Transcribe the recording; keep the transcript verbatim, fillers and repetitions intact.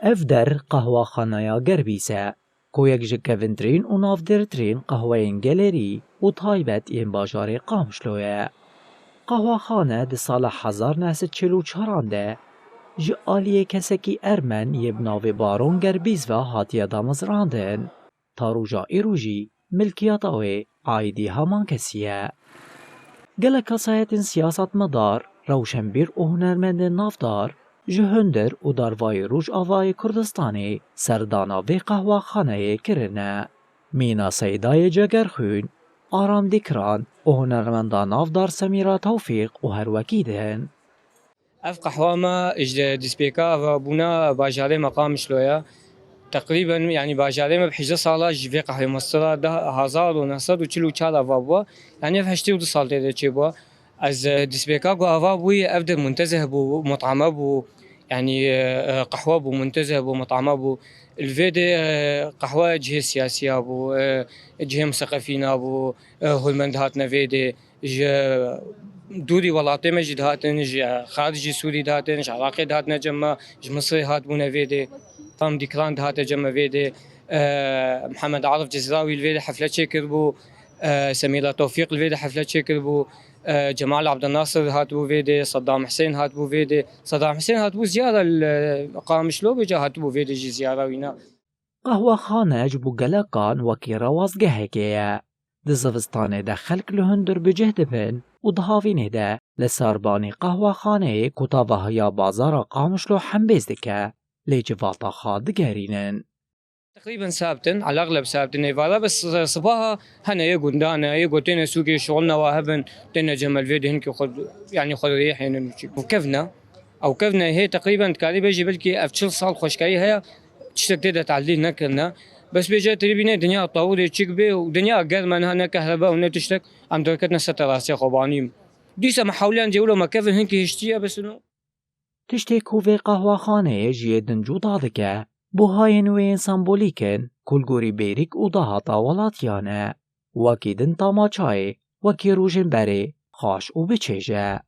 Ev der qehwexaneya Gerbîs e, ku yek ji kevintirîn û navdêrtirîn qehweyên gelêrî û taybet yên bajarê Qamişlo ye. Qehwexane di sala hezar neh sed çil û çaran de ji aliyê kesekî Ermen yê bi navê Baron Gerbîs ve hatiye damezrandin. Ta roja îro jî milkiyeta wê aîdî heman kesî ye. Gelek kesayetên siyasetmedar, rewşenbîr û hunermendên navdar ji hundir û darvayê Rojavayê Kurdistanê serdana vê qehwexaneyê kirine. Mîna Seydayê Cegerxwîn, Aram Dîkran û hunermenda navdar Semîra Tewfîq û her wekî din. Ev qehwa me ji destpêka avabûna bajarê me Qamişlo ye. Teqrîben, yanî bajarê me bi hejdeh sala ji vê qehwê mestir e, hezar û neh sed û çil û çar ava bû. Yanî ev heştê û du sal tê de çêbû. Ez, e, destpêka ku ava bûyî, ev der muntezeh bû, mutame bû. Yanî, e, e, qehwe bû, muntezeh bû, mutame bû. Li vê de, e, qehwe cihê siyasiya bû, e, cihê miseqefîna bû, e, hunmend hatine vê de. Ji dûrî welatê me jî dihatin, ji xaricî Sûrî dihatin, ji Iraqê dihatine cem me, ji Misirê hatbûne vê dê. Tam Dîkran dihate cem me vê dê. E, Mihemed Arif Cizrawî li vê dê hefle çêkiribû. E, Semîra Tewfîq li vê dê hefle çêkiribû. E, Cemal Abdulnasir hatibû vê dê, Saddam Husên hatibû vê dê. Saddam Husên hatibû ziyara li Qamişlo bêje, hatibû vê dê jî ziyara wîna. Qehwexane ji bo gelekan wekî rewazgehekê ye. Di zivistanê de xelk li hundir bi cih dibin û di havînê de li ser banî qehwexaneyê ku tevahiya bazara Qamişlo hembêz dike, lê civata xwe digerînin. Teqrîben sabit in, elegleb sabit in êvara, bes sibaha hene yê gundan e, yê ku têne sûkê şixulna wa hebin, têne cem me li vê dê hinkî xwe, yanî xwe rihênin û çi. Ew kevn e, ew kevn e hê teqrîben dikarî bêjî belkî ev çil sal xweşkayî heye, tiştek tê de tehlîl nekirine. Bes bêje tirî bîne dinya tawirê çik bê û dinya germ e, niha ne kehrebe û ne tiştek, em derketine ser terasê xwe banîm. Dîsa me hewliyan cewlo me kevin hinkî hiştiye, bes ino. Tiştê ku vê qehwexaneyê ji yê din cuda dike, buhayên wê yên sembolîk in, ku li gorî bêrîk û dahata welatiyan e. Wekî din tamaçayê, wekî rojên berê, xaş û biçêj e.